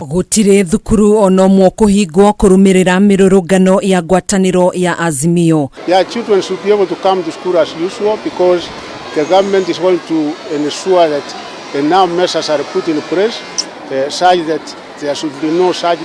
Gũtirĩ thukuru ona ũmwe ũkũhingwo kũrũmĩrĩra mĩrũrũngano ya ngwatanĩro ya Azimio. Yeah, children should be able to come to school as usual because the government is going to ensure that enough measures are put in place such that there should be no such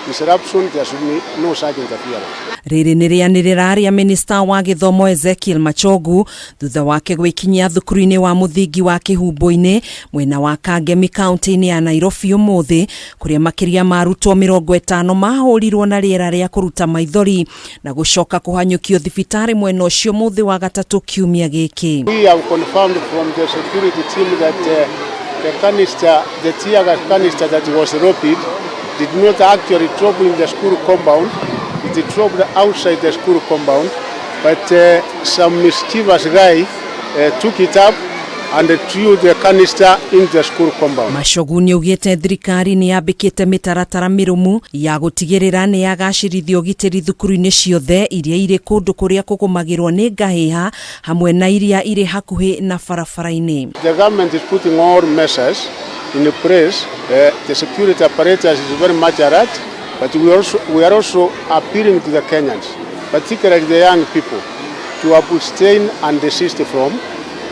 disruption, there should be no such interference. Rĩrĩ nĩ rĩanĩrĩra rĩa minista wa gĩthomo Ezekiel Machogu thutha wake gwĩkinyia thukuru-inĩ wa mũthingi wa Kĩhumbũ-inĩ mwena wa Kangemi kaunti-inĩ ya Nairobi ũmũthĩ, kũrĩa makĩria ma arutwo 50 mahũrirwo na rĩera rĩa kũruta maithori na gũcoka kũhanyũkio thibitarĩ mwena ũcio mũthĩ wa gatatũ kiumia gĩkĩ. We have confirmed from the security team that the canister, the tear gas canister that was dropped, did not actually drop in the school compound. It dropped outside the school compound, but some mischievous guy took it up and threw the canister in the school compound. Machogu nĩ augĩte thirikari nĩ yambĩkĩte mĩtaratara mĩrũmu ya gũtigĩrĩra nĩ yagacĩrithia ũgitĩri thukuru-inĩ ciothe iria irĩ kũndũ kũrĩa kũgũmagĩrwo nĩ ngahĩha hamwe na iria irĩ hakuhĩ na barabara-inĩ. The government is putting all measures in place. The security apparatus is very much alert, but we are also appealing to the Kenyans, particularly the young people, to abstain and desist from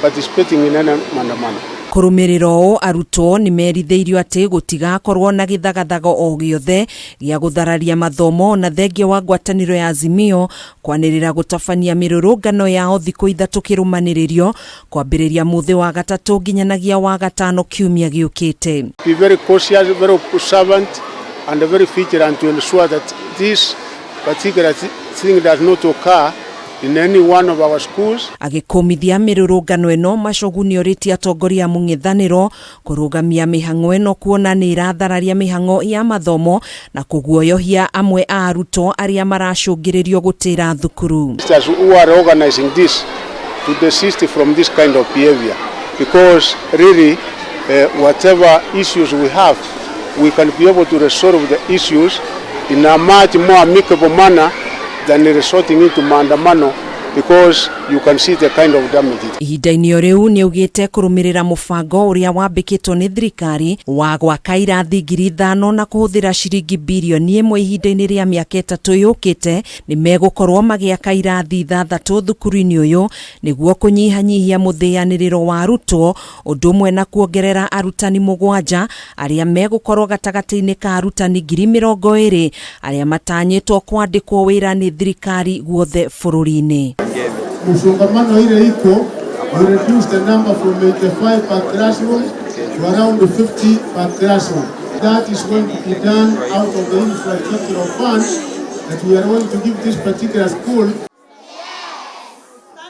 participating in any maandamano. Kũrũmĩrĩra ũũ, arutwo nĩ merithĩirio atĩ gũtigakorwo na gĩthagathago o gĩothe gĩa gũthararia mathomo, na thengia wa ngwatanĩro ya Azimio kwanĩrĩra gũtabania mĩrũrũngano yao thikũ 3 kĩrũmanĩrĩrio kwambĩrĩria mũthĩ wa gatatũ nginyanagia wa gatano kiumia gĩũkĩte. Be very cautious, very observant, and very vigilant to ensure that this particular thing does not occur in any one of our schools. Agĩkũmithia mĩrũrũngano ĩno, Machogu nĩ orĩtie atongoria a mũng'ethanĩro kũrũgamia mĩhang'o ĩno kuona nĩ ĩrathararia mĩhang'o ya mathomo na kũguoyohia amwe a arutwo arĩa maracũngĩrĩrio gũtĩra thukuru. Teachers who are organizing this to desist from this kind of behavior because really whatever issues we have, we can be able to resolve the issues in a much more amicable manner than resorting into maandamano, because you can see the kind of damage. Ihinda-inĩ o rĩu, nĩ augĩte kũrũmĩrĩra mũbango ũrĩa wambĩkĩtwo nĩ thirikari wa gwaka irathi 5,000 na kũhũthĩra ciringi birioni 1 ihinda-inĩ rĩa mĩaka 3 yũkĩte, nĩ megũkorwo magĩaka irathi ithathatũ thukuru-inĩ ũyũ nĩguo kũnyihanyihia mũthĩanĩrĩro wa arutwo, ũndũ ũmwe na kuongerera arutani mũgwanja arĩa megũkorwo gatagatĩ-inĩ ka arutani 20,000 arĩa matanyĩtwo kwandĩkwo wĩra nĩ thirikari guothe bũrũri-inĩ. Msongamano ile iko, we reduce the number from 85 per classroom to around 50 per classroom. That is going to be done out of the infrastructural funds that we are going to give this particular school.